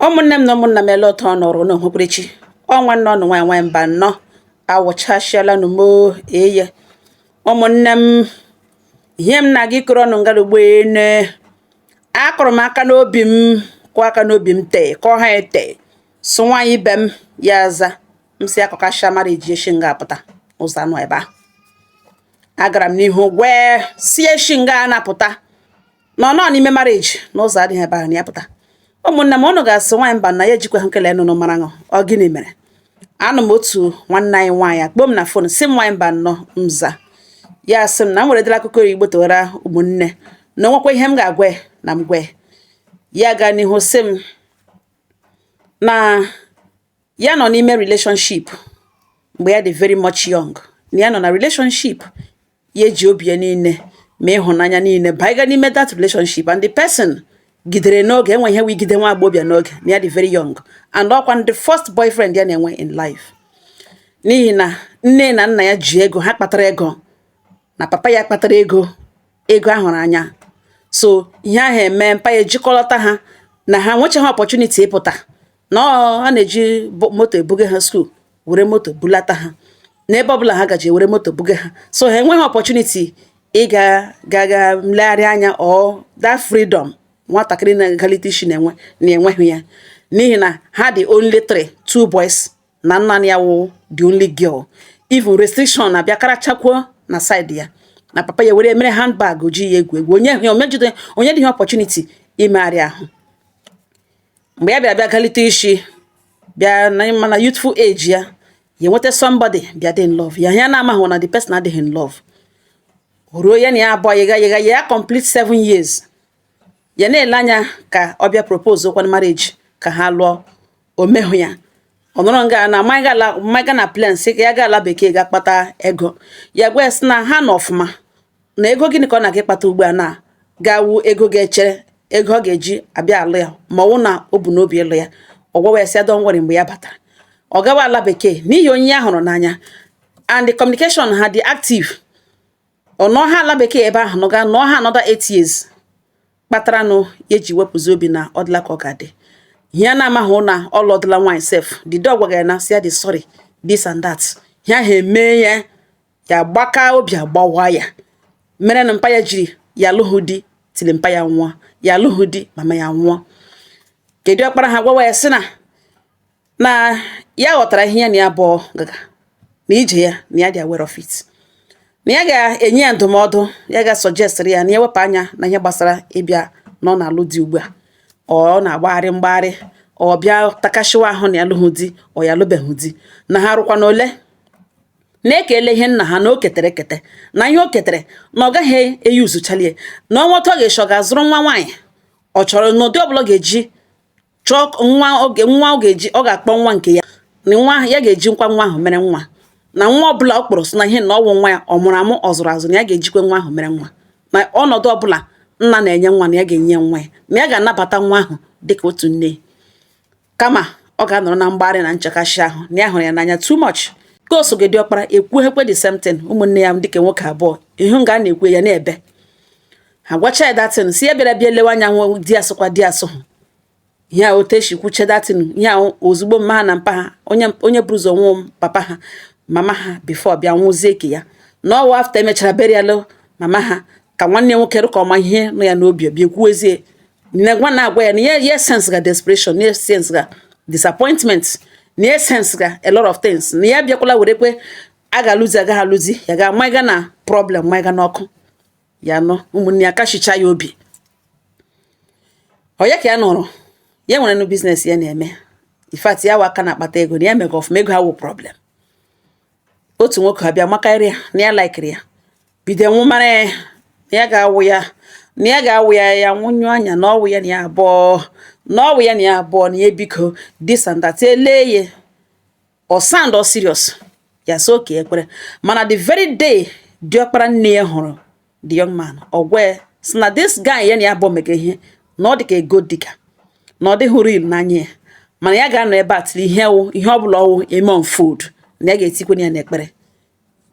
Ụmụnne m na ụmụnna m, ele ụtọ ọ nọrọ n'ohukwerechi ọ nwanne ọnụ nwaanyị nwaanyị mba nnọọ awụchasịala nụ eye. Ụmụnne m, ihe m na-aga ịkọrọ ọnụ ngara ugbo ene, akụrụ m aka n'obi m, kụọ aka n'obi m, tee kọọ ha ete sụ nwaanyị ibe m ya aza m si akọkasha mara eji eshi nga apụta ụzọ anụ ebe ahụ. Agara m n'ihu gwee si eshi nga a na-apụta na ọ nọ n'ime marriage na ụzọ adịghị ebe ahụ na ya pụta. Ụmụnne m, ụnụ ga-asị nwaanyị mba na ya ejikwa nkele nụnụ mara ṅụ. Ọ gịnị mere? Anụ m otu nwanne anyị nwaanyị akpọ m na phone, si m, "Nwaanyị mba nnọọ." Nza ya sị m na m were akụkọ Igbo towara ụmụnne na onwekwa ihe m ga-agwa ya na m gwa ya. Gaa n'ihu sị m na ya nọ n'ime relationship mgbe ya dị very much young, na ya nọ na relationship, ya eji obi ya niile ma ịhụnanya niile baiga n'ime that relationship, and the person gidere n'oge enwe ihe wigide nwa agbọghọbịa n'oge na ya dị very young, and ọkwa the first boyfriend ya na-enwe in life, n'ihi na nne na nna ya ji ego, ha kpatara ego, na papa ya kpatara ego, ego ahụrụ anya. So ihe ahụ eme mpa ya ejikọlọta ha na ha nwechaghị opportunity ịpụta na ọ a na-eji moto ebuga ha school, were moto bulata ha n'ebe ọbụla ha gaji, were moto buga ha. So ha enweghị opportunity ịga ga nlegharị anya or that freedom nwatakịrị na-agalite isi na-enwe, na enweghị ya, n'ihi na ha dị only three, two boys na nna ya wụ the only girl. Even restriction na-abịa karachakwuo na side ya, na papa ya were mere handbag oji ya egwu egwu onye ya omejide onye dị ihe opportunity imegharị ahụ. Mgbe ya bịara bịa galite isi, bịa na mana youthful age ya, ya enweta somebody, bịa dị in love. Ya na-amaghị na the person adịghị in love. O ruo ya na ya abụọ yega yega ya complete 7 years, ya na-ele anya ka ọ bịa propose okwan marriage ka ha lụọ. O mehụ ya. Ọ nọrọ nga na maga na plan sị ka ya gaa ala bekee ga kpata ego. Ya gwa ya sị na ha nọ ọfụma, na ego gịnị ka ọ na-aga ịkpata ugbu a na ga-awụ ego ga-echere ego ọ ga-eji abịa alụ ya, ma ọ wụ na o bu n'obi ịlụ ya. Ọ gwawa ya sị ya don't worry. Mgbe ya batara, ọ gawa ala bekee n'ihi onye ya hụrụ n'anya, and the communication ha dị active. Ọ nọ ha ala bekee ebe ahụ nọga nọọ ha another 8 years, kpatara nụ ya eji wepụzi obi na ọ dịla ka ọ ga-adị. Ihe a na-amaghị na ọ lọdụla nwaanyị sef. The dog gwara ya na sị ya dị sorry, this and that. Ihe ahụ eme ya, ya gbaka obi, agbawa ya, mere na mpa ya jiri ya alụghị di tili mpa ya nwụọ, ya alụghị di, mama ya nwụọ. Kedu ọkpara ha gwawa ya sị na ya ghọtara ihe ya na ya abụọ gaga na ije ya, na ya dị aware of it, na ya ga-enye ya ndụmọdụ, ya ga-suggest ya na ya wepụ anya na ihe gbasara ịbịa na ọ na-alụ di ugbu a, ọ na-agbagharị mgbagharị, ọ bịa takashiwa ahụ na ya alụghị di, ọ ya alụbeghị di, na ha rụkwa na ole na-ekele ihe nna ha na o ketere ekete, na ihe o ketere na ọ gaghị eyuzuchalie, na ọnwa otu ọ ga-esi ọ ga-azụrụ nwa nwaanyị ọ chọrọ n'ụdị ọbụla ọ ga-eji chọọ nwa oge nwa ọ ga-eji ọ ga-akpọ nwa nke ya, na nwa ya ga-eji nkwa nwa ahụ mere nwa, na nwa ọbụla ọ kpọrọ sị na ihe na ọ wụ nwa ya, ọ mụrụ amụ, ọ zụrụ azụ, na ya ga-ejikwa nwa ahụ mere nwa, na ọnọdụ ọbụla nna na-enye nwa na ya ga-enye nwa ya, na ya ga-anabata nwa ahụ dịka otu nne, kama ọ ga-anọrọ na mgbarị na nchekasị ahụ, na ya hụrụ ya n'anya too much. Ka o sogedi ọkpara ekwughekwe the same thing. Ụmụnne ya dịka nwoke abụọ ihu nga a na-ekwe ya na-ebe ha gwacha ya datin, si ya bịara bịa lewe anya nwe di ya, sịkwa di ya sụ ihe a otu esi kwuche datin ihe a. Ozugbo mma ha na mpa ha, onye onye buru ụzọ nwụọ papa ha, mama ha before bịa nwụzie ke ya, na ọwụ after emechara burial mama ha, ka nwanne ya nwoke rụka ọma ihe nọ ya n'obi bịa ekwuwezie na nwa na-agwa ya na ya sense ga desperation, na ya sense ga disappointment, na ya sense ga a lot of things, na ya bịakwala werekwe a ga-alụzi agaghị alụzi ya, ga-amaga na problem maga n'ọkụ ya nọ. Ụmụnne ya kashicha ya obi. Ọ ya ka ya nọrọ ya nwere nụ business ya na-eme. In fact, ya wa aka na-akpata ego, na ya mega ọfụma, ego ha wụ problem. Otu nwoke abịa makarị ya na ya likeri ya, bido nwụmara ya na ya ga-awụ ya, na ya ga-awụ ya, ya nwụnyụ anya na ọwụ ya na ya abụọ, na ọwụ ya na ya abụọ, na ya biko, this and that. Elee ya, ọ sound ọ serious. Ya so oke ekwere. Mana the very day diọkpara nne ya hụrụ the young man, ọ gwa ya sị na this guy ya na ya abụọ mega ihe, na ọ dị ka a gold digger, na ọ dịghị real n'anya ya, mana ya ga-anọ ebe a tiri ihe wụ ihe ọbụla ọwụ eme unfold, na ya ga-etikwe ya n'ekpere.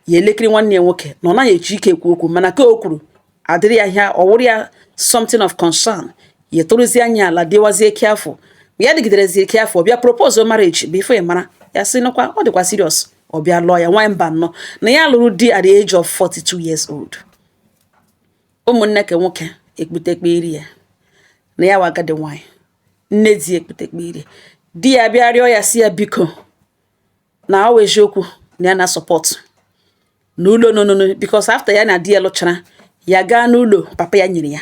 Ya elekiri nwanne ya nwoke na ọ naghị eji ike ekwu okwu, mana ka o kwuru adịrị ya ihe ọ wụrụ ya something of concern, ya tụrụzie anya ala, dịwazie careful. Ya dịgiderezi ike afọ, bịa propose marriage. Before ị mara, ya sị nụkwa ọ dịkwa serious, ọ bịa lụọ ya. Nwaanyị mba nnọọ na ya lụrụ di at the age of 42 years old. Ụmụnne ke nwoke ekpute ekpe ya na ya wa agadi nwaanyị. Nne di ekpute ekpe di ya, bịa rịọ ya, si ya biko, na ọ wụ eziokwu na ya na support n'ụlọ nonono, because after ya na di ya lụchara, ya gaa n'ụlọ papa ya nyere ya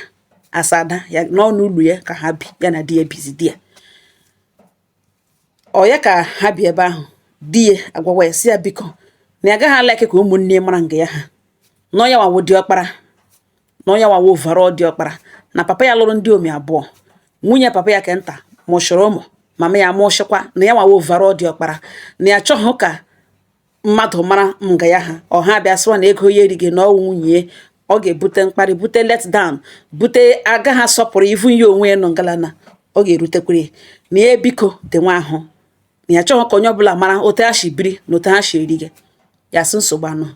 asa ada ya nọ n'ụlọ ya ka ha bi. Ya na di ya bizi, di ya ọ ya ka ha bi ebe ahụ. Di ya agwawa ya, si ya biko, na ya agaghị a-like ka ụmụnne mara nga ya ha nọ. Ya wawo diọkpara, na ya wawo overall diọkpara, na papa ya lụrụ ndị omi abụọ, nwunye papa ya ke nta mụchụrụ ụmụ, mama ya mụchịkwa, na ya wawo overall diọkpara, na ya achọghị ka mmadụ mara nga ya ha. Ọ ha bịa sịwa na ego ya erighị na ọwụ nwunye, ọ ga-ebute mkparị, bute let down, bute agaghị asọpụrụ ivu ya onwe ya nọ ngalana ọ ga-erutekwere na ya. Biko, dị nwa ahụ na ya achọghị ka onye ọbụla mara otu ha si biri na otu ha si erige. Ya sị nsogbu anọ.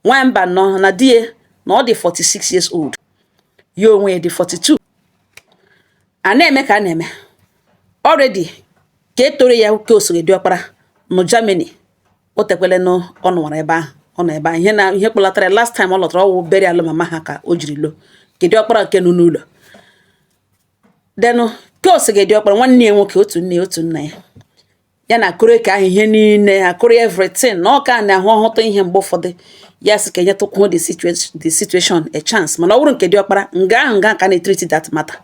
Nwa mba nọ na di ya na ọ dị 46 years old, ya onwe ya dị 42. A na-eme ka a na-eme already ka e toro ya ka osogo diọkpara nọ Germany. O tekwele nụ ọ nọrọ ebe ahụ, ọ nọ ebe ahụ. Ihe na ihe kpọlatara last time ọ lọtara, ọwụ burial mama ha ka o jiri lo kedu ọkpara nke nọ n'ụlọ denụ ke osege diọkpara, nwanne ya nwoke, otu nne otu nna ya. Ya na akụrụ eke ahụ ihe niile akụrụ everything na ọ ka na-ahụ ọhụta ihe. Mgbe ụfọdụ ya sị ka enyetụkwuo the situation a chance, mana ọ bụrụ nke diọkpara nga ahụ nga ka na-etreat that matter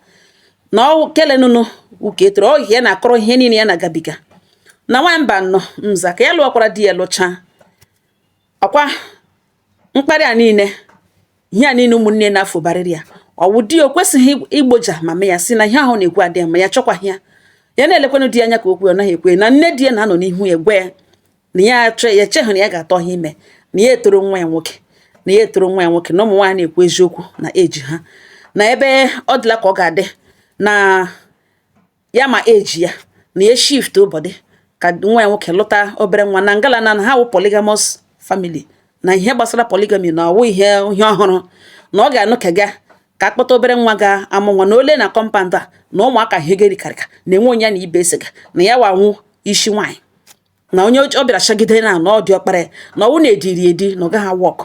na ọ kelenụnụ uke etoro ọ ya na-akọrọ ihe niile ya na-agabiga. Na nwamba nọ nza ka ya lụọkwara di ya, lụchaa ọkwa mkparị a niile, ihe a niile ụmụnne na-afọ barịrị ya. Ọwụ di ya o kwesịghị igboja mama ya, si na ihe ahụ na-ekwu adịghị mma, ya chọkwaghị ya. Ya na-elekwanụ di ya anya ka okwu ọ naghị ekwe, na nne di ya na-anọ n'ihu ya gwa ya na ya achọ ya echeghị na ya ga-atọ ha ime, na ya etoro nwa ya nwoke, na ya etoro nwa ya nwoke, na ụmụ nwaanyị na-ekwu eziokwu na eji ha na ebe ọ dịla ka ọ ga-adị na ya ma eji ya na ya shift ụbọdị ka nwa ya nwoke lụta obere nwa na ngala na ha wụ polygamous family, na ihe gbasara polygamy na ọwụ ihe ọhụrụ, na ọ ga-anụ kega ka akpọta obere nwa ga-amụ nwa na ole na compound a na ụmụaka hegeri karịka na-enwe onye ya na ibe esega na ya wanwụ isi nwaanyị na onye ọ bịara chagide na ọ dị ọkpara ya na ọwụ na-ediri edi na ọ gaghị work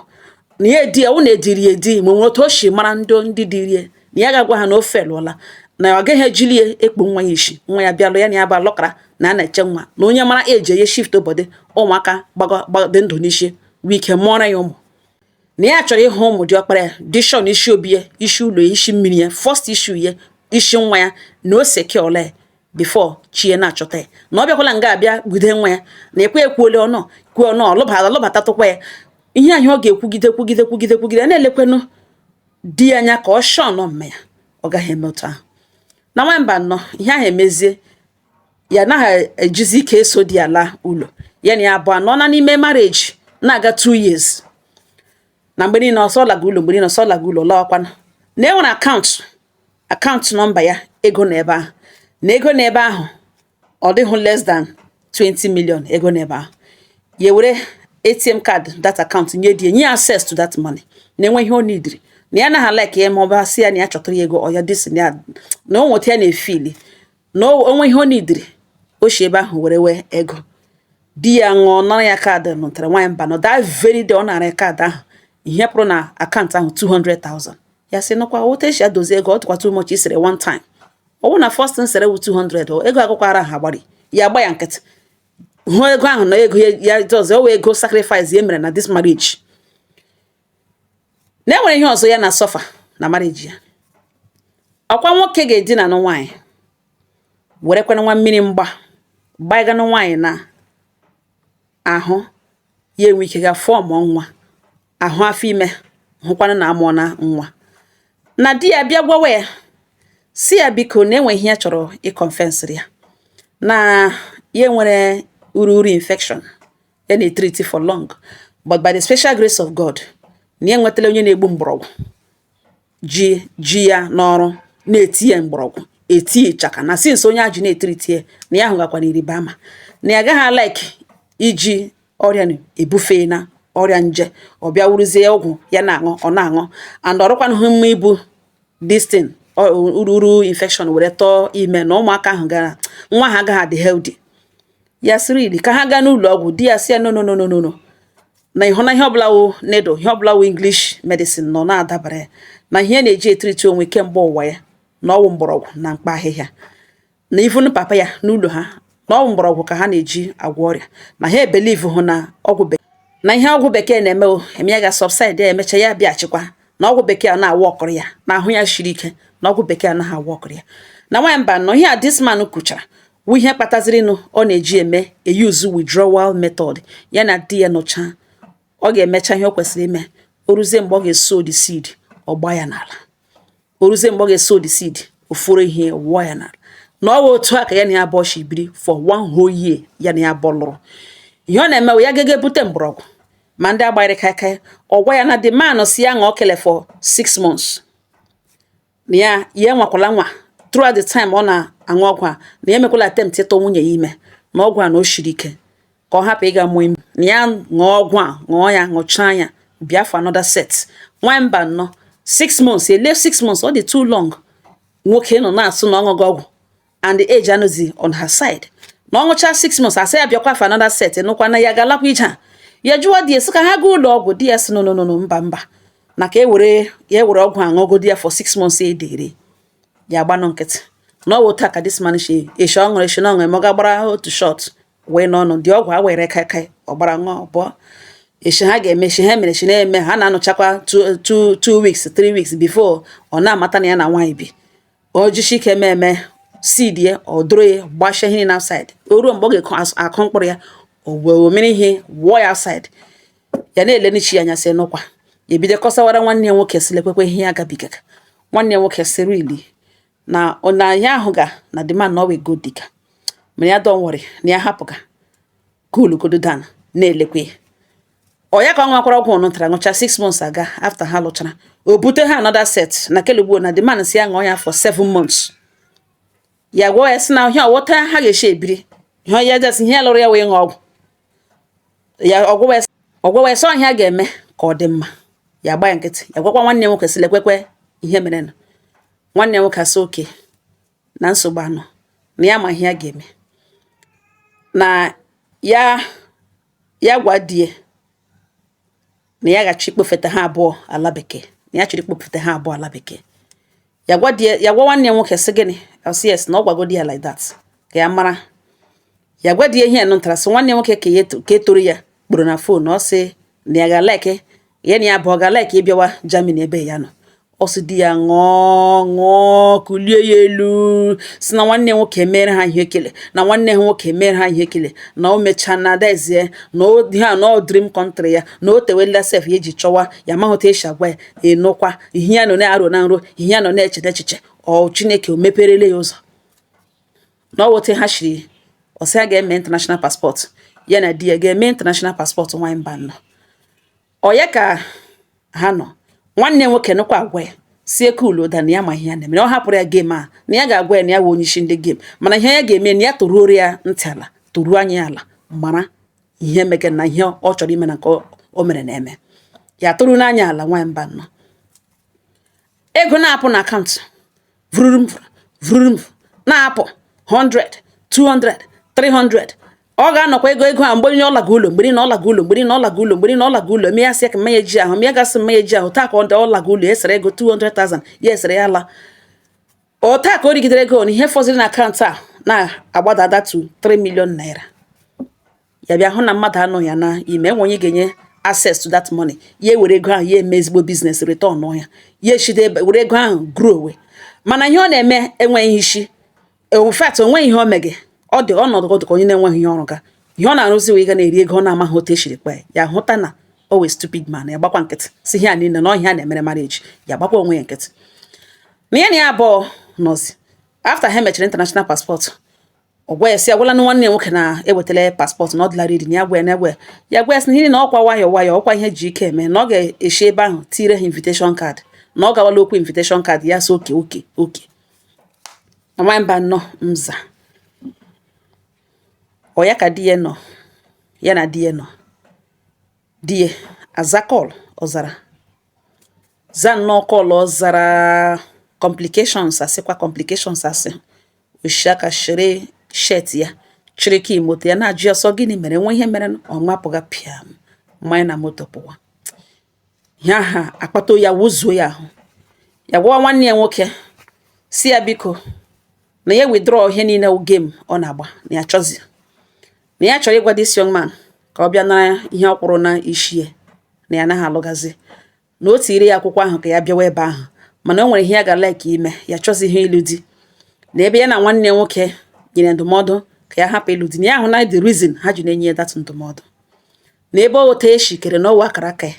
na ya edi ọwụ na-ediri edi ma nwere otu o si mara ndị dịrie na ya ga-agwa ha na ofe lụọla, na ọ gaghị ejili ya ekpu nwa ya isi nwa ya bịalụ ya na ya bụ alọkara na a na-eche nwa na onye mara eji ya shift obodo ụmụaka gbago dị ndụ n'isi nwee ike mụọrọ ya ụmụ, na ya chọrọ ịhụ ụmụ dị ọkpara ya dị sure na isi obi ya, isi ụlọ ya, isi mmiri ya, first issue ya, isi nwa ya na o secure ya before chi ya na-achọta ya, na ọ bịakwala nga abịa gbude nwa ya na ekwe ekwuole ọnụ kwuo ọnụ ọlụbatatụkwa ya ihe ahụ ọ ga-ekwugide kwugide kwugide kwugide na-elekwenụ di ya anya ka ọ shọn mma ya. Ọ gaghị eme otu ahụ. Na nwamba nnọọ ihe ahụ emezie, ya anaghị ejizi ike eso di ya laa ụlọ. Ya na ya abụọ nọ na n'ime marriage na-aga 2 years, na mgbe niile ọsọ laga ụlọ, mgbe niile ọsọ laga ụlọ lọọkwanụ, na e nwere akaụntụ nọmba ya, ego na ebe ahụ, na ego na ebe ahụ ọ dịghị less than 20 million. Ego na ebe ahụ, ya were ATM card that account nye di ya, nye access to that money, na-enwe ihe ọ nidiri, na ya anaghị like ya ma ọ bụ asị ya na ya chọtara ya ego ọ ya dịsị na ya na o nweta ya na-efili na onwe ihe ọ nidiri, o si ebe ahụ were wee ego. Di ya ṅụọ nara ya kaadị nụtara. Nwaanyị mba nọ, that very day ọ nara ya kaadị ahụ, ihe pụrụ na akaụntụ ahụ 200,000. Ya sị nụkwa otu esi adozi ego, ọ dịkwa too much isere one time. Ọ bụrụ na first thing sere wụ 200, o ego agụkwara ha agbari ya agba ya nkịtị hụ ego ahụ na ego ya dozi o wee ego sacrifice ya mere na this marriage. Na enwere ihe ọzọ ya na suffer na marriage ya. Ọkwa nwoke ga-edina na nwaanyị werekwana nwa mmiri mgba gbaiganụ nwaanyị na ahụ ya, enwe ike ga fọọ mụọ nwa ahụ afọ ime, hụkwanụ na amụọ na nwa, na di ya bịa gwawa ya, si ya biko, na enwe ihe ya chọrọ ịconfessịrị ya, na ya nwere uru infection ya na-etreat for long, but by the special grace of God na ya enwetala onye na-egbu mgbọrọgwụ ji ji ya n'ọrụ na-eti ya mgbọrọgwụ eti ịchaka, na since onye a ji na-etreat ya na ya hụgakwa na ịrịba ama na ya agaghị like iji ọrịa ebufe na ọrịa nje ọ bịa wuruzie ọgwụ ya na-aṅụ ọ na-aṅụ and ọrụkwanụghị mma ibu this thing Ururu infection were tọọ ime na ụmụaka ahụ gara, nwa ha agaghị adị healthy. Ya sịrị ili ka ha gaa n'ụlọ ọgwụ. Di ya sị ya, "No, no, no, no, no, no," na ịhụ na ihe ọbụla wụ needle, ihe ọbụla wụ English medicine nọ na-adabara ya, na ihe na-eji etiriti onwe kemgbe ụwa ya na ọwụ mgbọrọgwụ na mkpa ahịhịa, na even papa ya n'ụlọ ha na ọwụ mgbọrọgwụ ka ha na-eji agwọ ọrịa, na ha ebelieve hụ na ọgwụ bekee, na ihe ọgwụ bekee na-eme, o eme ya ga subside ya, emecha ya bịachikwa, na ọgwụ bekee a na-awa ọkụrụ ya, na ahụ ya shiri ike, na ọgwụ bekee anaghị awa ọkụrụ ya. Na nwaanyị mba nọ ihe a this man kwuchara wụ ihe kpatazirinụ ọ na-eji eme eyuzu withdrawal method. Ya na di ya nọcha, ọ ga-emecha ihe o kwesịrị ime, o ruzie mgbe ọ ga-esow the seed, ọ gbaa ya n'ala. O ruzie mgbe ọ ga-esow the seed, o foro ihe wụọ ya n'ala. Na ọ wụ otu a ka ya na ya abụọ shi biri for one whole year. Ya na ya abụọ lụrụ, ihe ọ na-eme wụ ya gaga ebute mgbọrọgwụ ma ndị agbanyere kaikai. Ọ gwa ya na the man si ya ṅụọ kele for 6 months, na ya ya enwekwala nwa throughout the time ọ na-aṅụ ọgwụ a, na ya emekwala attempt ịtụ nwunye ya ime, na ọgwụ a na o shiri ike, ka ọ hapụ ịga mụọ ime, na ya ṅụọ ọgwụ a, ṅụọ ya, ṅụchaa ya, bịa for another set. Nwa mba nnọọ, 6 months ele, 6 months ọ dị too long. Nwoke nọ na-asụ na ọ ṅụgo ọgwụ and the age anọzi on her side, na ọ ṅụchaa 6 months, asị ya bịakwa for another set. Nụkwa na ya ga-alakwa ije a. Ya jụọ di ya sị ka ha gaa ụlọ ọgwụ. Di ya sị, "No, no, no, no, mba, mba," na ka e were ya ewere ọgwụ aṅụgodi ya for 6 months edere ya, agbanụ nkịtị. Na ọ wụ otu a ka this man shi eshi ọ ṅụrụ, eshi na ọ ṅụrụ, ma ọ ga gbara otu shot wee n'ọnụ dị ọgwụ a were kaikai, ọ gbara ṅụọ bụọ. Eshi ha ga-eme, eshi ha mere, eshi na-eme, ha na-anọchakwa 2 weeks, 3 weeks before ọ na-amata na ya na nwaanyị bi. O jishi ike eme eme seed ya, ọ doro ya, gbachie ihe na outside. O ruo mgbe ọ ga-akụ akụ mkpụrụ ya, o wee mere ihe wụọ ya outside. Ya na-ele n'ichi ya anya, sị nụkwa. Ya ebido kọsawara nwanne ya nwoke, sị lekwekwe ihe ya gabigaga. Nwanne ya nwoke sị really, na ọ na ihe ahụ ga na the man na ọ wee gold digger, mana ya don't worry, na ya hapụ ga cool godo down na-elekwe ya. Ọ ya ka ọ nwakwara ọgwụ ọnụ ṅụcha 6 months aga. After ha lụchara, o bute ha another set na kelugbo, na the man si ya ṅụọ ya for 7 months. Ya gwa ya sị na ihe ọwọta ha ga-esi ebiri ihe ya jasị ihe ya lụrụ ya wee ṅụọ ọgwụ ya. Ọgwụwa ya sọ ihe a ga-eme ka ọ dị mma. Ya gba ya nkịtị. Ya gwakwa nwanne ya nwoke sị lekwekwe ihe mere nụ. Nwanne ya nwoke asị oke na nsogbu anọ, na ya ma ihe ya ga-eme, na ya ya gwa di ya na ya gachi ikpofete ha abụọ ala bekee, na ya chọrọ ikpofete ha abụọ ala bekee. Ya gwa di ya, ya gwa nwanne ya nwoke sị gịnị? Ọ sị yes, na ọ gwagodi ya like that ka ya mara. Ya gwa di ya ihe nụtara, sị nwanne ya nwoke ka ya ka etoro ya kpọrọ na phone. Ọ sị na ya ga-like ya na ya abụọ ga-like ịbịawa Germany ebe ya nọ. Ọ sị di ya ṅụọ ṅụọ kulie ya elu, sị na nwanne nwoke mere ha ihe ekele, na nwanne ha nwoke mere ha ihe ekele, na o mechaa na adaezie na o ha na ọ dream country ya, na o tewela sef ya eji chọwa ya, amaghị otu esi agwa ya. Ịnụkwa ihe ya nọ na-arụ na nro, ihe ya nọ na-eche n'echiche, ọ Chineke o meperele ya ụzọ na ọ wote ha shiri. Ọ sị ha ga-eme international passport, ya na di ya ga-eme international passport. Nwaanyị mba nọ, ọ ya ka ha nọ. Nwanne nwoke nụkwa agwa ya si eke ụda na ya ma ihe ya na-eme, na ọ hapụrụ ya game a, na ya ga-agwa ya na ya wụ onye isi ndị game, mana ihe ya ga-eme na ya toruoro ya ntị ala, toruo anya ya ala, mara ihe mege na ihe ọ chọrọ ime na nke o mere na-eme ya tụrụ n'anya ala. Nwaanyị mba nọ, ego na-apụ na akaụntụ vururum vururum, na-apụ 100, 200, 300. Ọ ga-anọkwa ego ego a mgbe niile ọ laga ụlọ, mgbe niile ọ laga ụlọ, mgbe niile ọ laga ụlọ, mgbe niile ọ laga ụlọ. Eme ya sị ya ka mmanya ji ahụ ya gasị mmanya ji ahụ taa ka ọ dị ọ laga ụlọ, esere ego 200,000 ya esere ya la. Ọ taa ka o rigidere ego na ihe fọziri na akaụntụ a na-agbadada to 3 million naira. Ya bịa hụ na mmadụ anọ ya na ime enwe onye ga-enye access to that money, ya ewere ego ahụ ya eme ezigbo business, return ya, ya eshide ebe were ego ahụ grow owe. Mana ihe ọ na-eme enweghị isi. In fact, onweghị ihe o mege. Ọ dị ọnọdụ dị ka onye na-enweghị ihe ọrụ ga ihe ọ na-arụzi wee ga na-eri ego ọ na-amaghị otu esiri kpa ya. Ya hụta na o wee stupid man, ya gbakwa nkịtị, si ihe a niile na ọhịa na-emere marriage, ya gbakwa onwe ya nkịtị. Na ya na ya abụọ nọzi after ha mechara international passport. Ọ gwa ya sị agwala na nwanne ya nwoke na-ewetala passport, na ọ dịla ready, na ya gwa ya na ya gwa ya, ya gwa ya sị na ihe na ọkwa nwayọọ nwayọọ, ọkwa ihe ji ike eme, na ọ ga-esi ebe ahụ tire ha invitation card, na ọ gawala okwu invitation card. Ya sị okay. Na nwanyị mba nnọọ nza, ọ ya ka di ya nọ, ya na di ya nọ, di ya aza call. Ọ zara za nnọọ call ọ zara. Complications asịkwa complications asị oshi aka shiri shirt ya, chịrị key moto ya, na-ajụ ya sọ gịnị mere, nwe ihe mere. Ọ mapụga pịam mmanya na moto pụwa. Ihe aha akpata ya wuzuo ya ahụ. Ya gwa nwanne ya nwoke si ya biko, na ya withdraw ihe niile wụ game ọ na-agba, na ya chọzi, na ya chọrọ ịgwa this young man ka ọ bịa nara ihe ọ kwụrụ na isi ya, na ya anaghị alụgazi, na o tiri ya akwụkwọ ahụ ka ya bịawa ebe ahụ, mana o nwere ihe ya ga like ime. Ya chọzi ihe ịlụ di, na ebe ya na nwanne ya nwoke nyere ndụmọdụ ka ya hapụ ịlụ di, na ya ahụ na the reason ha ji na-enye ya that ndụmọdụ, na ebe o ote eshikere na ọwa akara aka ya,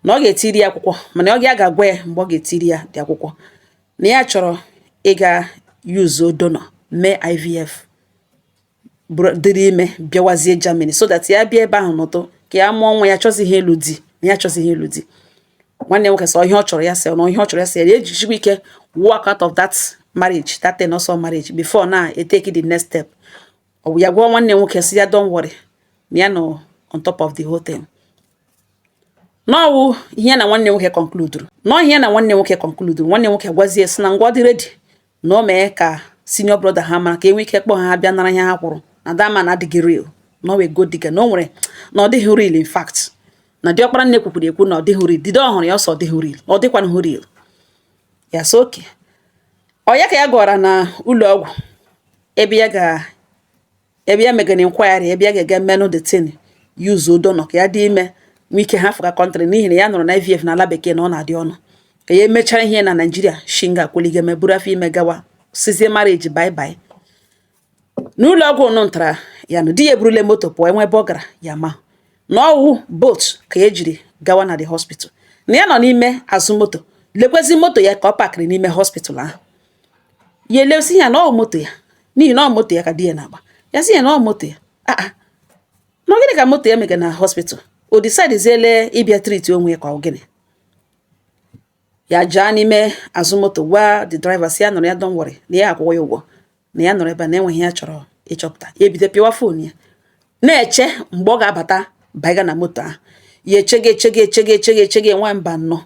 na ọ ga-etiri ya akwụkwọ, mana ọ ya ga-agwa ya mgbe ọ ga-etiri ya dị akwụkwọ, na ya chọrọ ịga use donor mee IVF, dịrị ime, bịawazie Germany, so that ya bịa ebe ahụ n'ụtụ ka ya mụọ nwa. Ya chọzighị ịlụ di, na ya chọzighị ịlụ di. Nwanne nwoke sọ ihe ọ chọrọ ya sị na ihe ọ chọrọ ya sị ya ejichikwa ike walk out of that marriage, that thing also marriage, before na take the next step. Ọ bụ ya gwa nwanne nwoke sị ya don't worry, na ya nọ on top of the whole thing. N'ọwụ ihe na nwanne nwoke concluduru, nọọ ihe na nwanne nwoke concluduru. Nwanne nwoke gwazie sị na ngwa, ọ dị ready na o mee ka senior brother ha mara ka e nwee ike kpọọ ha bịa nara ihe ha kwụrụ, na that man adịghị real, na ọ wee gold digger, na o nwere na ọ dịghị real. In fact, na diọkpara nne kwukwuru ekwu na ọ dịghị real dido ọ hụrụ ya ọsọ, ọ dịghị real, ọ dịkwanụghị real. Ya sị oke ọ ya ka ya gwara na ụlọ ọgwụ ebe ya ga ebe ya megara inquiry, ebe ya ga-aga menụ the thing, use donor ka ya dị ime, nwee ike hafụ country, n'ihi na ya nọrọ na IVF n'ala bekee na ọ na-adị ọnụ, ka ya emechara ihe na Naijiria shinga akweligeme buru afọ ime gawa, sizie marriage bye bye. N'ụlọ ọgwụ nụ ntara ya na di ya eburule moto pụọ, enwe ebe ọ gara ya ma na ọwụ boat ka e jiri gawa na the hospital, na ya nọ n'ime azụ moto lekwezi moto ya ka ọ pakịrị n'ime hospital ahụ. Ya elesi ya na ọ moto ya, n'ihi na ọ moto ya ka di ya na-agba. Ya sị ya na ọ moto ya, aa, na gịnị ka moto ya mega na hospital? O decide ziele ịbịa treat onwe ya ka ọ gịnị? Ya jaa n'ime azụ moto gwa the driver si ya nọrọ ya, don't worry, na ya akwụghị ya ụgwọ, na ya nọrọ ebe a, na enweghị ya chọrọ ịchọpụta. Ya ebido pịwa phone ya na-eche mgbe ọ ga-abata baiga na moto ahụ. Ya echege, echege, echege, echege, echege nwa mba nnọọ.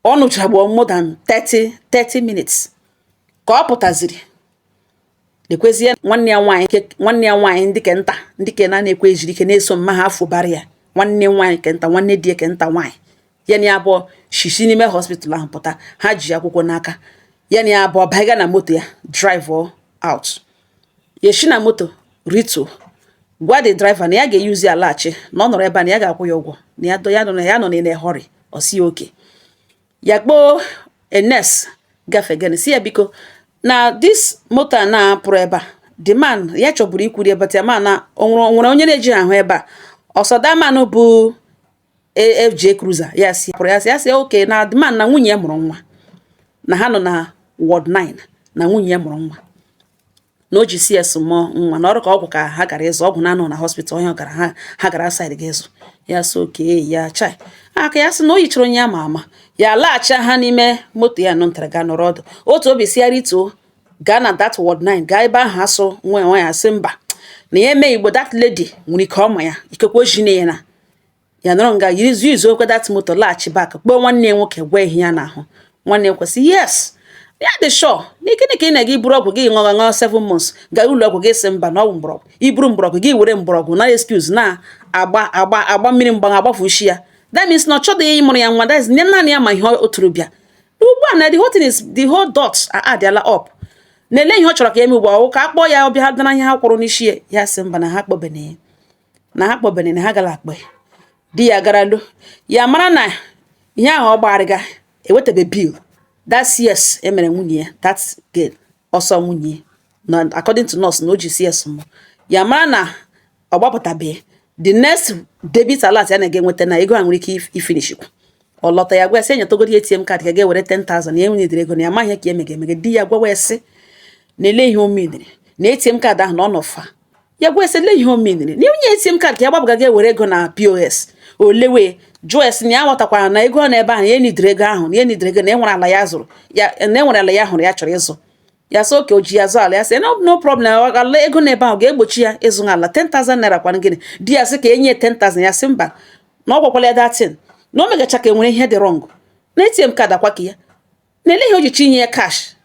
Ọ nụchara more than 30 minutes ka ọ pụtaziri. Lekwezie nwanne ya nwaanyị, nwanne ya nwaanyị ndị ke nta, ndị ke na na-ekwe ejiri ike na-eso mma ha afụbara ya, nwanne nwaanyị ke nta, nwanne di ke nta nwaanyị, ya na ya abụọ shishi n'ime hospital ahụ pụta. Ha ji akwụkwọ n'aka, ya na ya abụọ baiga na moto ya, drive out. Ya esi na moto rituo, gwa the driver na ya ga-eyuzi alaghachi, na ọ nọrọ ebe a, na ya ga-akwụ ya ụgwọ, na ya ya nọ na ya nọ na hurry. Ọ sị ya oke. Ya kpọọ a nurse gafegene, si ya biko, na this moto a na-apụrụ ebe a, the man ya chọburu ikwuri ebe ya ma na o nwere onye na-eji ahụ ebe a ọsọ, that man bụ FJ Cruiser. Ya si pụrụ, ya si, ya si oke, na the man na nwunye ya mụrụ nwa, na ha nọ na ward 9, na nwunye ya mụrụ nwa, na o ji CS mụọ nwa, na ọrụ ka ọgwụ ka ha gara ịzụ ọgwụ na-anọ na hospital, onye ọ gara ha ha gara side ga ịzụ. Ya sị oke ya chai aka, ya sị na o yichara onye ama ama. Ya laghachi ha n'ime moto ya nọ ntara gaa nọrọ ọdụ otu obi si ya rituo gaa na that ward 9, gaa ebe ahụ asụ nwa nwa. Ya sị mba, na ya eme igbo, that lady nwere ike ọma ya, ikekwe o ji ya na ya nọrọ nga yiri zuo izu okwe that moto, laghachi back, kpọọ nwanne ya nwoke, gwa ihe ya n'ahụ. Nwanne ya kwesị yes, ya dị sure na gịnị ka ị na-aga iburu ọgwụ gị ṅụọ ṅụọ 7 months, gaa ụlọ ọgwụ gị sị mba, na ọgwụ mgbọrọgwụ, iburu mgbọrọgwụ gị, were mgbọrọgwụ na excuse na-agba agba agba mmiri mgbanwe agbafu isi ya. That means na ọ chọdịghị ịmụrụ ya nwa. That is naanị ya ma ihe o turu bịa ugbu a, na the whole thing is the whole dot adịala up. Na-ele ihe ọ chọrọ ka eme ugbu a, ọ ka a kpọọ ya ọbịa ha dara ihe ha kwụrụ n'isi ya. Ya sị mba, na ha kpọbene, na ha kpọbene, na ha gara akpọ ya. Di ya garalo, ya mara na ihe ahụ ọ gbagharịga ewetabe bill that CS emere nwunye ya, that girl ọsọ nwunye ya, na according to nurse na o ji CS mụ. Ya mara na ọ gbapụtabeghị the next debit alert ya na-aga enweta, na ego a nwere ike ifinishikwa. Ọ lọta, ya gwa ya sị enyetagodi ATM card ka ga-ewere 10,000, ya enwedịrị ego, na ya amaghị ka emege emege. Di ya gwawa ya sị na ele ihe o meniri na ATM card ahụ na ọ nọfa. Ya gwa ya sị ele ihe o meniri na onye ATM card ka ya gbapụga ga ewere ego na POS olewe. Jụọ ya sị na ya ghọtakwara na ego ọ na ebe ahụ, ya enidiri ego ahụ, na ya enidiri ego, na e nwere ala ya zụrụ ya, na e nwere ala ya hụrụ ya chọrọ ịzụ. Ya sị oke, o ji ya zụ ala. Ya sị no, no problem, ala ego na ebe ahụ ga-egbochi ya ịzụ ala 10,000 naira kwanụ gịnị? Di ya sị ka enye 10,000. Ya sị mba, na ọ gwakwala ya datin na o megacha ka enwere ihe dị wrong na ATM card akwa ka ya. Na ele ihe o ji chi inye ya cash?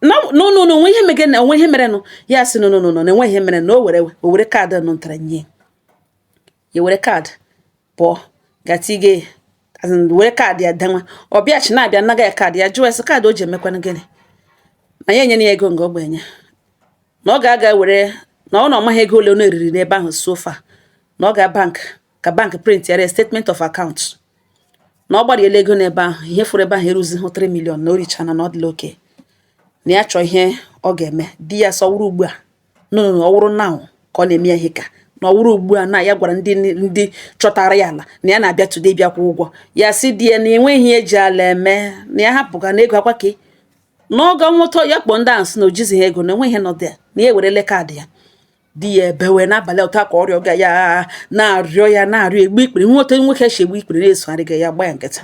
No, no, no, no, onwe ihe mege na onwe ihe merenụ. Ya sị, "No, no, no, no, na enweghị ihe mere." Na o were card nụ ntara nye ya, were card pụọ gatige, were card ya denwa. Ọ bịachi na-abịa naga ya card. Ya jụọ ya sị, card o ji emekwanụ gịnị? Na ya enyere ya ego nga ogbenye, na ọ ga-aga were, na ọ na ọmaghị ego ole ọ na-eriri n'ebe ahụ so far, na ọ ga bank ka bank print ya statement of account, na ọ gbariela ego n'ebe ahụ, ihe furu ebe ahụ eruzighị 3 million, na o richana, na ọ dịla oke, na ya chọọ ihe ọ ga-eme. Di ya sọwụrụ ugbu a, no, no, no, ọ wụrụ now ka ọ na-eme ya ihe ka na ọ wụrụ ugbu a na ya gwara ndị chọtara ya ala na ya na-abịa today bịa kwụ ụgwọ. Ya si di ya na enweghị ihe eji ala eme, na ya hapụga na ego akwa ka n'oge nwụtọ ya kpọọ ndị ahụ sị na o jizighị ego, na enweghị ihe nọ there, na ya ewerele card ya. Di ya ebewe n'abalị ụtọ ka ọrịa ga ya na-arịọ ya, na-arịọ, egbu ikpere nwoke, nwoke si egbu ikpere na-esogharị ga ya gba ya nkịtị.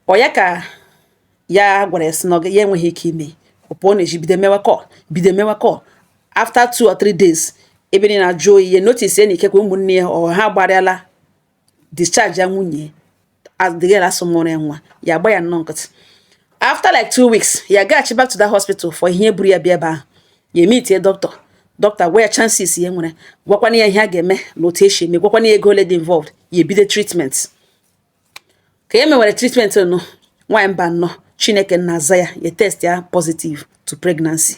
Ọ ya ka ya gwara ya sị na ya enweghị ike ime. Ọ pụọ na-eji bido mewe call, bido mewe call. After 2 or 3 days, ebe niile na-ajụ oyi. Ya notice ya na ikekwe ụmụnne ya ọ ha gbarịala discharge ya nwunye adịghị asụ mụrụ ya nwa. Ya gba ya nnọọ nkịtị. After like 2 weeks, ya gaghachi back to that hospital for ihe buru ya bịa ebe ahụ. Ya emitie doctor. Doctor gwa ya chances ya nwere, gwakwana ya ihe a ga-eme na otu esi eme, gwakwana ya ego ole dị involved. Ya ebido treatment. Ka ya mewere treatment nụ, nwaanyị mba nnọọ, Chineke na-aza ya, ya test ya positive to pregnancy.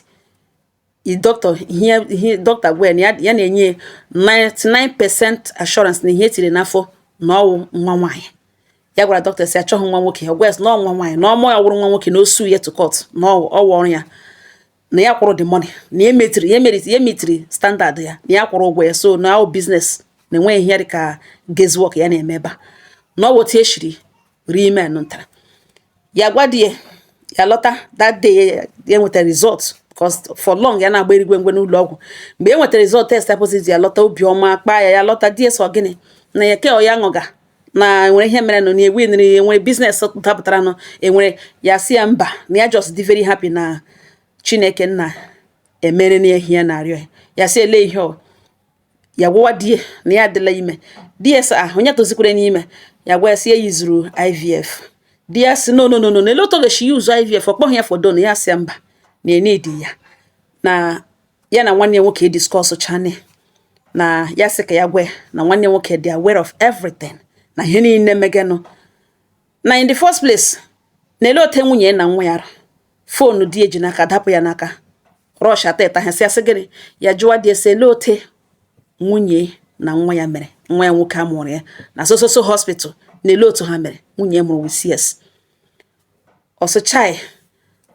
Doctor, ihe doctor gwa ya na ya na-enye 99% assurance na ihe etiri n'afọ na ọwụ nwa nwaanyị. Ya gwara dọkịta sị achọghị nwa nwoke. Ọ gwa ya sị na ọ nwa nwaanyị, na ọmụ ya wụrụ nwa nwoke na o sue ya to court, na ọ ọrụ ya, na ya kwụrụ the money, na ya metiri ya meriti ya metiri standard ya, na ya kwụrụ ụgwọ ya. So na ọ business na enweghị ihe dị ka guess work ya na-eme ebe a, na ọ wụ otu eshiri rie ime ntara. Ya gwa di ya, ya lọta that day ya nwetara result, because for long ya na-agba erigwe ngwe n'ụlọ ọgwụ. Mgbe e nwetara result, test positive, ya lọta, obiọma kpaa ya. Ya lọta, di ya sọ gịnị na ya ke ọ ya ṅụga na enwere ihe mere nụ, na ewe nri enwere business dapụtara nụ enwere. Ya sị ya mba, na ya just dị very happy na Chineke nna emere na ihe ya na-arịọ ya. Ya sị ele ihe ọ ya gwawa di ya na ya adịla ime. Di ya sị, ah, onye tozikwere n'ime? Ya gwa ya sị ya yizuru IVF. Di ya sị, "No, no, no, no, na ele otu ọ ga-esi yuzu IVF? Ọ kpọghị ya for donor." Ya sị ya mba, na enedi ya, na ya na nwanne ya nwoke discuss chane, na ya sị ka ya gwa ya na nwanne ya nwoke dị aware of everything, na ihe niile megenụ, na in the first place, na ele ote nwunye ya na nwa ya phone di eji n'aka dapụ ya n'aka rush ata ịta ha. Sị asị gịnị? Ya jụwa di ya sị ele ote nwunye na nwa ya mere, nwa ya nwoke amụrụ ya na so so so hospital, na ele otu ha mere nwunye ya mụrụ with CS. Ọsị chai,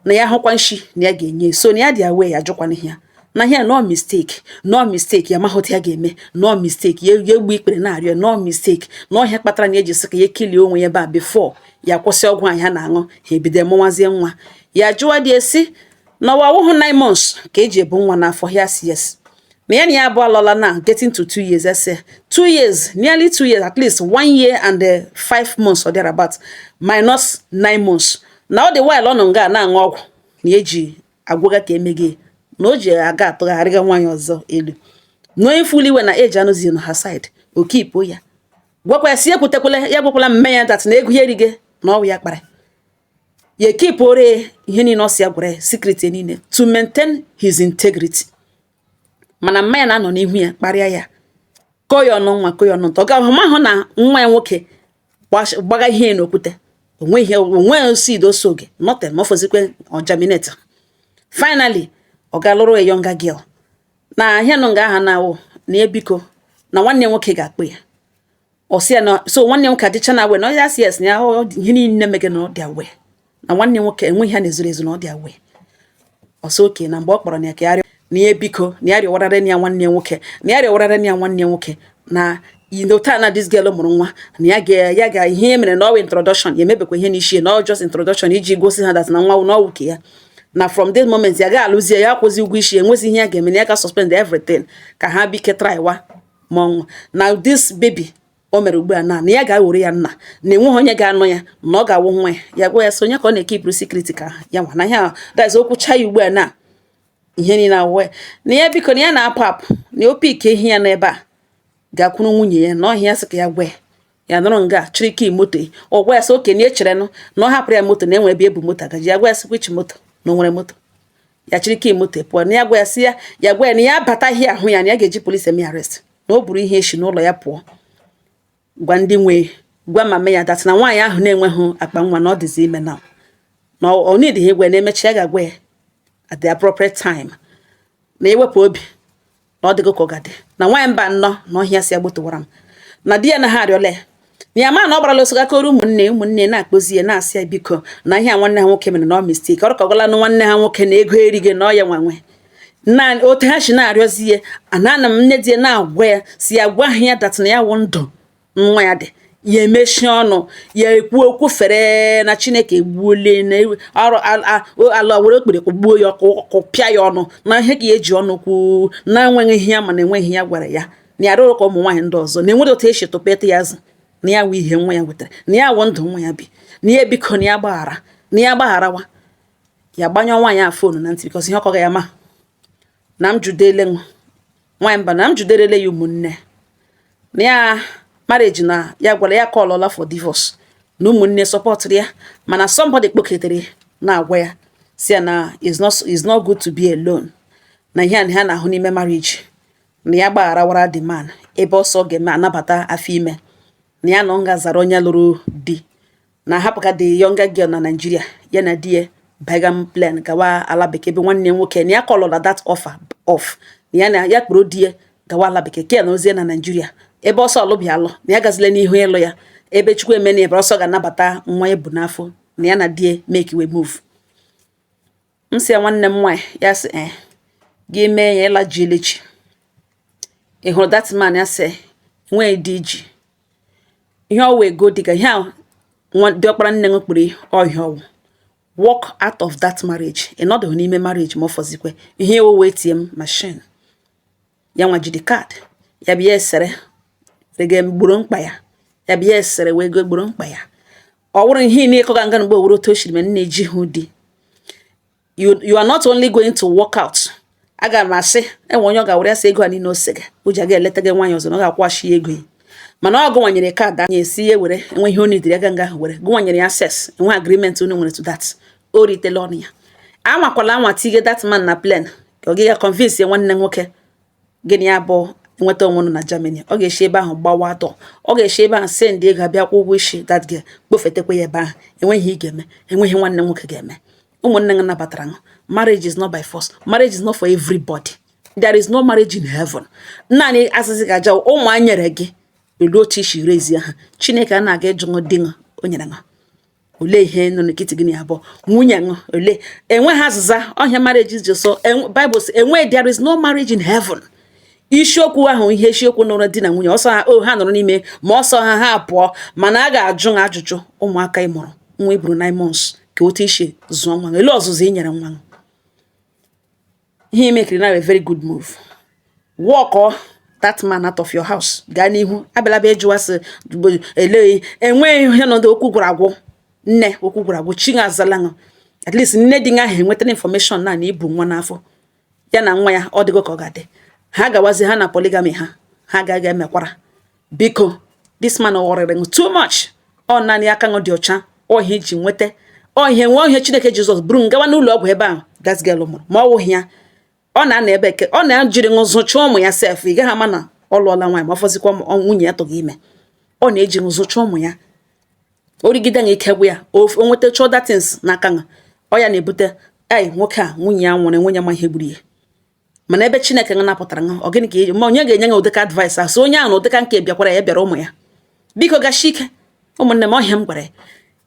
na ya hụkwa nshi na ya ga-enye, so na ya dị aware. Ya jụkwana ihe ya na ihe no mistake, no mistake. Ya amaghị otu ya ga-eme, no mistake. Ya egbu ikpere na-arịọ, no mistake, na ọhịa kpatara na eji sị ka ya kilie onwe ya ebe a before ya kwụsị ọgwụ ahụ ya na-aṅụ, ha ebido mụnwazie nwa. Ya jụwa dị esi na ọwa awụhụ 9 months ka eji ebu nwa n'afọ? Ya si yes, na ya abụọ alọla na getting to 2 years. Ese 2 years, nearly 2 years, at least one year and 5 months or thereabout, minus 9 months, na ọ dị while ọ nọ nga na-aṅụ ọgwụ na eji agwụga ka emeghe, na o ji aga atụgharịga nwaanyị ọzọ elu, na onye fuli iwe na eji anụzi na ha side okipo. Ya gwakwa ya si ekwutekwala ya, gwakwala mme ya that na ego ya erige na ọwụ ya kpara ya. Ekipore ihe niile ọ si ya gwara ya, secret ya niile, to maintain his integrity. Mana mma ya na-anọ n'ihu ya kparịa ya, kọọ ya ọnụ nwa, kọọ ya ọnụ ntọ. Ọ ga-ahụ mahụ na nwa ya nwoke gbaga ihe n'okwute onwe ihe onwe seed oso oge nothing ma ọ fọzikwe ọ germinate. Finally, ọ ga lụrụ a younger girl na ihe nọ nga aha na awụ na ya biko na nwanne ya nwoke ga-akpụ ya. Ọ sị ya na so nwanne ya nwoke adịcha na aware, na ọ ya sị yes, na ya ihe niile mege na ọ dị aware, na nwanne ya nwoke enweghị ha na-ezoro ezo, na ọ dị aware. Ọ sị oke na mgbe ọ kpọrọ na ya ka ya rịọ na ya biko, na ya rịọwarara ya nwanne ya nwoke, na ya rịọwarara ya nwanne ya nwoke na ino taa na this girl mụrụ nwa, na ya ga ihe e mere na ọwụ introduction ya emebekwa ihe n'isi ya, na ọ just introduction iji gosi ha that na nwa na ọwụ ke ya, na from this moment ya ga-alụzie ya, akwụzi ụgwọ isi ya, enwezi ihe ya ga-eme, na ya ga suspend everything ka ha bike try wa ma ọnwa na this baby o mere ugbu a na ya ga-ewere ya nna, na enweghị onye ga-anụ ya, na ọ ga-awụ nwa ya. Ya gwa ya sị onye ka ọ na-ekipụrụ secret ka ya nwa na ihe a, that's okwucha ya ugbu a na ihe niile awụ na ya biko, na ya na-apụ apụ, na o pike ihe ya n'ebe a gakwuru nwunye ya na ọhịa ya sị ka ya gwa ya. Ya nọrọ nga chịrị key moto. Ọ gwa ya sị okenye echerenụ na ọ hapụrụ ya moto na enwere ebe ebu moto agaji. Ya gwa ya sị which moto, na o nwere moto. Ya chịrị key moto pụọ. Na ya gwa ya sị ya, ya gwa ya na ya abataghị ahụ ya, na ya ga-eji polisi eme arrest, na o buru ihe esi n'ụlọ ya pụọ. Gwa ndị nwe, gwa mama ya that na nwaanyị ahụ na-enweghị akpa nwa, na ọ dịzi ime na na ọ need ihe gwa ya, na-emechi ya ga-agwa ya at the appropriate time, na ewepụ obi na ọ dịgo ka ọ ga-adị. Na nwaanyị mba nnọọ na ọhịa si ya gbotowara m na di ya na ha arịọla ya na ya ma na ọ gbarala oso gakọrọ ụmụnne ụmụnne na-akpọzi ya, na-asị ya biko, na ihe a nwanne ha nwoke mere na ọ mistake, ọ rụkọgọla na nwanne ha nwoke na ego erighị na ọ ya nwanwe na otu ha si na-arịọzi ya. Ana m nne di ya na-agwa ya si ya gwa ha ya that na ya wụ ndụ nwa ya dị ya emechi ọnụ ya ekwu okwu fere na Chineke egbuole na ọrụ ala were okpere gbuo ya ọkụ pịa ya ọnụ na ihe ka ya eji ọnụ kwuo na-enweghị ihe ya ma na enweghị ya gwara ya na ya rụrụ ka ụmụ nwaanyị ndị ọzọ na enwere otu esi tụpetụ ya azụ, na ya wụ ihe nwa ya wetara, na ya wụ ndụ nwa ya bi, na ya biko, na ya gbaghara, na ya gbagharawa ya. Gbanyụọ nwaanyị a phone na ntị because ihe ọkọga ya ma na m judele nwaanyị mba na m juderele ya ụmụnne na ya marriage, na ya gwara ya callọla for divorce, na ụmụnne supportụrụ ya, mana somebody kpoketere na-agwa ya si ya na is not good to be alone, na ihe a na ha na-ahụ n'ime marriage, na ya gbagharawara the man ebe ọsọ ga-eme anabata afọ ime, na ya nọ nga zara onye lụrụ di, na hapụ ka the younger girl na Nigeria, ya na di ya bagam plane gawa ala bekee ebe nwanne nwoke, na ya callọla that offer off, na ya na ya kpọrọ di ya gawa ala bekee ke na ozie na Nigeria ebe ọsọ ọlụbịa alụ, na ya gazile n'ihu ịlụ ya ebe Chukwu eme na ebe ọsọ ga-anabata nwa ya bụ n'afọ, na ya na di ya make we move. M sị ya, nwanne m nwaanyị, ya sị eh, gị mee ya ịlaji elechi. Ị hụrụ that man? Ya sị enweghị di iji ihe ọ wee go dịka ihe a nwa diọkpara nne m kpuru ọhịa ọwụ. Walk out of that marriage. Ị nọdụ n'ime marriage ma ọ fọzikwe ihe ewu ATM machine ya nwa jide card ya bịa esere wee gboro mkpa ya, ya bịa esere wee go gboro mkpa ya. Ọ wụrụ ihe ị na-ịkọga nga mgbe owuru otu o siri mee nne ji hụ di, you are not only going to work out. Aga m asị enwe onye ọ ga-were ya sị ego a niile o sega o ji aga eleta gị nwaanyị ọzọ, na ọ ga-akwụghachi ya ego ya, mana ọ gụnwanyere card anya esi ya were enwe ihe o nidiri aga nga ahụ were gụnwanyere ya access, enwe agreement unu nwere to that. O ritela ọnụ ya. Anwakwala anwa tige that man na plane ka ọ gị convince ya nwanne nwoke gịnị ya bụ nweta onwe unu na Germany. Ọ ga-esi ebe ahụ gbawa atọ, ọ ga-esi ebe ahụ send ego abịa kwụ ụgwọ isi that girl, kpofetekwa ya ebe ahụ. Enweghị ihe ị ga-eme, enweghị nwanne nwoke ga-eme. Ụmụnne gị nabatara ṅụ. Marriage is not by force. Marriage is not for everybody. There is no marriage in heaven. Naanị asịsị ga-aja ụmụ a nyere gị elu otu isi rezie ha. Chineke a na-aga ịjụ ṅụ di ṅụ o nyere ṅụ olee ihe nọ n'etiti gị na abụọ, nwunye ṅụ ole. Enweghị azịza ọhịa. Marriage ji so Bible sị enwe, there is no marriage in heaven. Isiokwu ahụ, ihe isiokwu nụrụ di na nwunye ọsọ ha o ha nọrọ n'ime ma ọsọ ha ha pụọ, mana a ga-ajụ ha ajụjụ. Ụmụaka ị mụrụ, nwa i buru 9 months, ka otu isi zụọ nwa, ele ọzụzụ i nyere nwa. Ihe imekiri na a very good move. Walk that man out of your house. Gaa n'ihu, abịala bịa ịjụwa sị ele enweghị ihe nọdụ. Okwu gwara agwụ nne, okwu gwara agwụ. Chi azala ṅụ. At least nne di ahụ enwetara information na na ibu nwa n'afọ ya na nwa ya, ọ dịgo ka ọ ga-adị. Ha gawazi ha na polygamy ha, ha agaghị emekwara. Biko, this man ghọrịrị ṅụ too much. Ọ naanị aka ṅụ dị ọcha ọhịa iji nweta ọhịa nwe ọhịa. Chineke Jizọs buru m gawa n'ụlọ ọgwụ ebe ahụ that girl mụrụ, ma ọ wụghị ya ọ na-anọ ebe ke ọ na-ejiri ṅụ zụcha ụmụ ya sef. Ị gaghị ama na ọ lụọla nwaanyị ma ọ fọzikwa nwunye ya tụghị ime. Ọ na-eji ṅụ zụcha ụmụ ya. O rigide ṅa ike gwụ ya, o nweta other things n'aka ṅụ. Ọ ya na-ebute ai nwoke a nwunye ya nwụrụ, nwunye ma ihe gburu ya. Mana ebe Chineke ṅụ napụtara ṅụ, ọ gịnị ka ma onye ga-enye ṅụ ụdịka advice a? So onye ahụ na ụdịka nke bịakwara ya bịara ụmụ ya. Biko gashi ike, ụmụnne m. Ọhịa m gwara ya,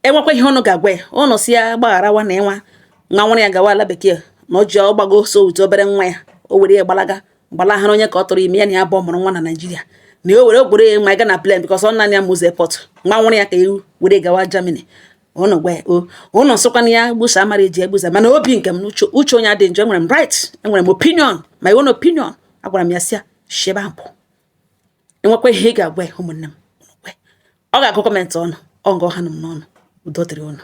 enwekwa ihe ụnụ ga-agwa ya, ụnụ si ya gbagharawa na ịnwa nwa nwụrụ ya gawa ala bekee, na o ji ọgbago so wute obere nwa ya, o were ya gbalaga gbalahara onye ka ọ tụrụ ime ya na ya abụọ mụrụ nwa na Naịjirịa, na o were okporo ya ma ga na plane because ọ naanị ya mụzọ airport nwa nwụrụ ya ka ewu were gawa Germany. Ụnụ gwa ya o, ụnụ sịkwana ya gbusa mara eji egbusa, mana obi nke m n'uche uche onye adị njọ. Enwere m right, enwere m opinion, my own opinion. Agwara m ya sị ya shi ebe ahụ pụọ. Enwekwa ihe ị ga-agwa ya, ụmụnne m, ọ ga-agụ comment ọnụ ọ nga ọha nụ m n'ọnụ. Udo dịrị unu.